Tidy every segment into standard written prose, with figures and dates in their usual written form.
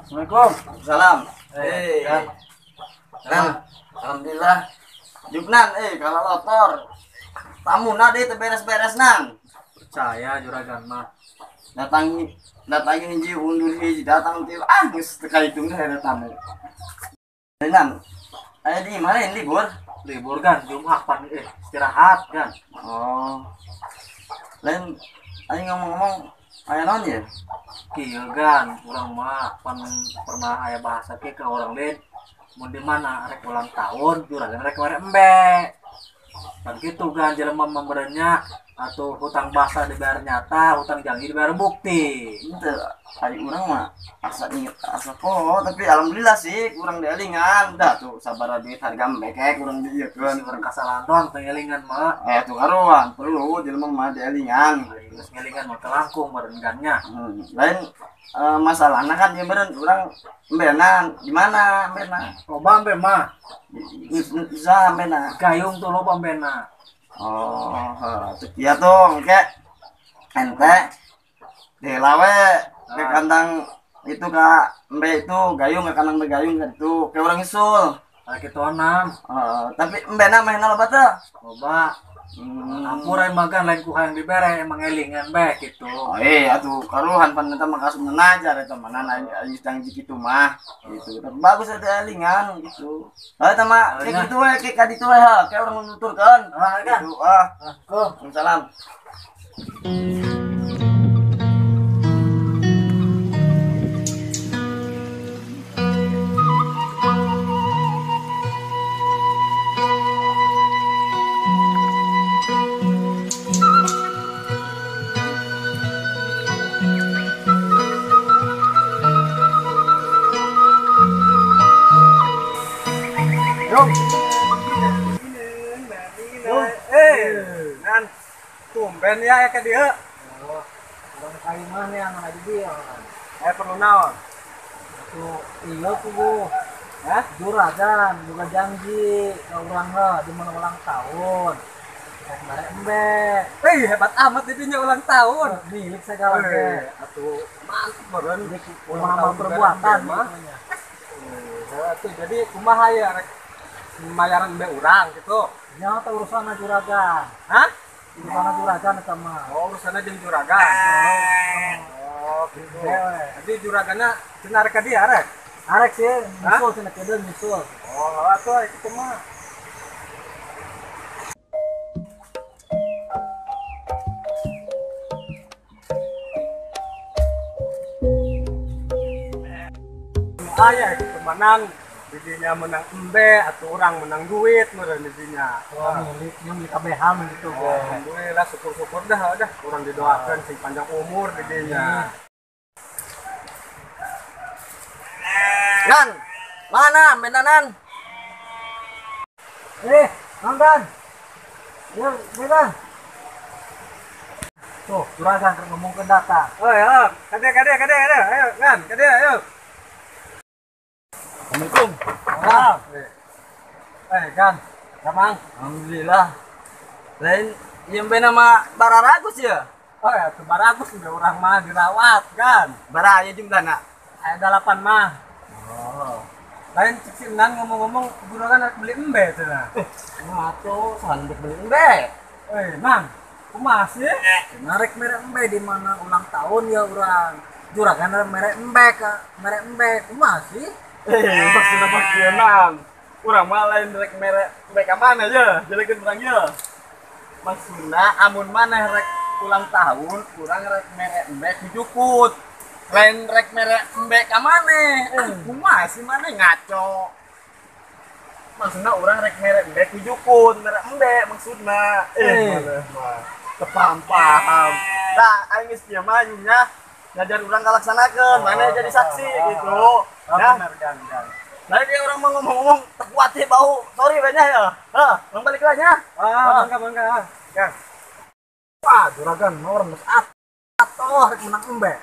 Assalamualaikum. Salam. Kan. Nan, alhamdulillah. Jupnan, kalau lotor. Tamu na deh beres-beres nan. Percaya juragan mah. Datangi hiji undur hiji datang til geus teu kahitung teh ada tamu. Nan, aya di mana ini libur? Libur kan Jumat pan istirahat kan. Oh. Lain aing ngomong-ngomong aya naon ya? Kieu kan urang mah pan pernah aya bahasa ke orang lain mun di mana rek ulang tahun juragan rek mere embe. Kan gitu kan jelema memberenya atau hutang bahasa dibayar nyata, hutang janji dibayar bukti. Itu ari urang mah asa inget asa poho, tapi alhamdulillah sih kurang dielingan. Dah tuh sabar duit harga embe kayak kurang dieukeun. Urang kasalahan doang teu ngelingan mah. Tuh karuan perlu jelema mah dielingan. Geus ngelingan mah telangkung meureun gannya. Lain masalahna kan ieu meureun urang embena di mana embena? Loba embe mah. Bisa embena. Gayung tuh loba embena. Oh, iya tuh, kayak ente delawe ke kandang itu kak embe itu gayung ke kandang embe gayung kan itu kayak orang isul. Gitu enam. Tapi embe na main loba tuh. Loba. Ampura makan lain ku hayang dibere emang elingan be gitu. Oh iya atuh karuhan pan eta mah kasum najar eta mah aing janji kitu mah gitu. Tapi bagus eta elingan gitu. Heuh eta mah kayak gitu we kayak ka ditu we ha, kayak urang nuturkeun. Ah kan. Gitu ah. Salam. Nan, tumben ya ke dia. Oh, urang ka imah nih anu di dieu. Perlu naon? Tuh, iya kubu. Hah? Juragan juga janji ke urang heuh di mana ulang tahun. Rek bare embe. Hebat amat didinya ulang tahun. Milik segala ge. Atuh mantep meureun ulang tahun perbuatan mah. Atuh jadi kumaha ya rek mayaran embe urang gitu. Nya teh urusanna juragan. Hah? Urusanna juragan eta mah. Oh, urusanna jeung juragan. Oh, gitu. Jadi juraganna cenah rek ka dieu rek? Arek sih, nyusul cenah ka dieu nyusul. Oh, atuh kitu mah. Aya kemanan didinya menang embe atau orang menang duit meureun didinya. Oh, miliknya milik kabehan gitu. Oh, alhamdulillah syukur-syukur dah urang didoakeun sing panjang umur didinya. Nan, mana embenanan? Nonton. Ya, beran. Tuh, juragan keur ngomongkeun datang. Oh ya, kade ayo, Nan, kade ayo. Assalamualaikum. Salam. Kan, Ramang. Alhamdulillah. Lain ieu embe nama Bararagus ya? Oh ya, tuh Baragus udah orang mah dirawat kan. Bara aya jumlahna? Aya 8 mah. Oh. Lain cik si Nan ngomong-ngomong juragan rek beli embe cenah. Atuh sahan rek beli embe. Nang, kumaha sih? Rek mere embe di mana ulang tahun ya urang. Juragan rek mere embe ka, mere embe kumaha sih? Maksudna mah kieu nang. Urang mah lain rek mere embe ka mana ye? Jelekeun urang ye. Maksudna amun maneh rek ulang tahun, urang rek mere embe ku jukut. Lain rek mere embe ka maneh. Kumaha sih maneh ngaco. Maksudna urang rek mere embe ku jukut, mere embe maksudna. Maneh mah teu paham-paham. Tah aing geus kieu mah nya ngajar urang kalaksanakeun, maneh jadi saksi gitu. Ya, benar. Nah, dia orang mau ngomong-ngomong terkuat sih bau. Sorry banyak ya. Hah, bang balik lagi ya. Ah, bangga. Ya. Wah, juragan mau orang geus atuh rek menang embe.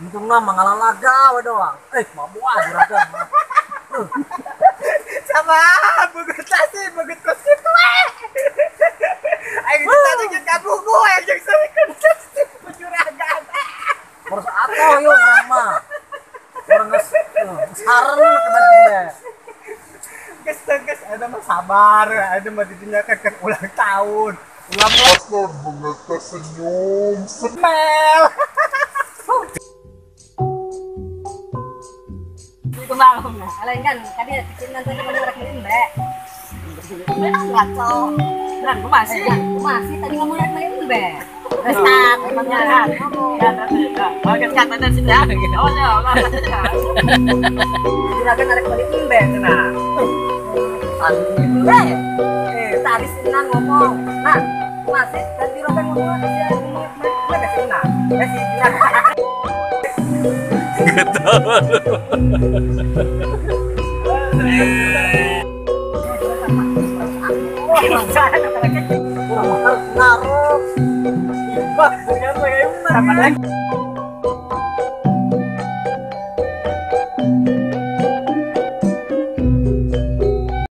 Untungna mah ngalalaga we doang. Mabua juragan mah. Sama bugut tasi, bugut kos kitu we. Aing ditanya jeung kabugu aing jeung sarikeun juragan. Terus atuh yo urang mah. Orang geus Areng make mere embe. Geus ada mah sabar, ada mah didinya kan keur ulang tahun. Ulang bunga tersenyum semel. Itu malam. Lain kan tadi bikin nanti ngomong rek beli embe. Ngaco. Dan masih. Masih tadi ngomong rek beli embe. Restat emangnya ngomong. Oke, kata dan sih ya. Oh ya, Allah. Juragan rek beli embe cenah. Embe. Tadi senang ngomong. Nah, masih tadi juragan ngomong ngomong embe senang. Si juragan. Ketawa lu. Ngaruh. Bah, ternyata kayak mana?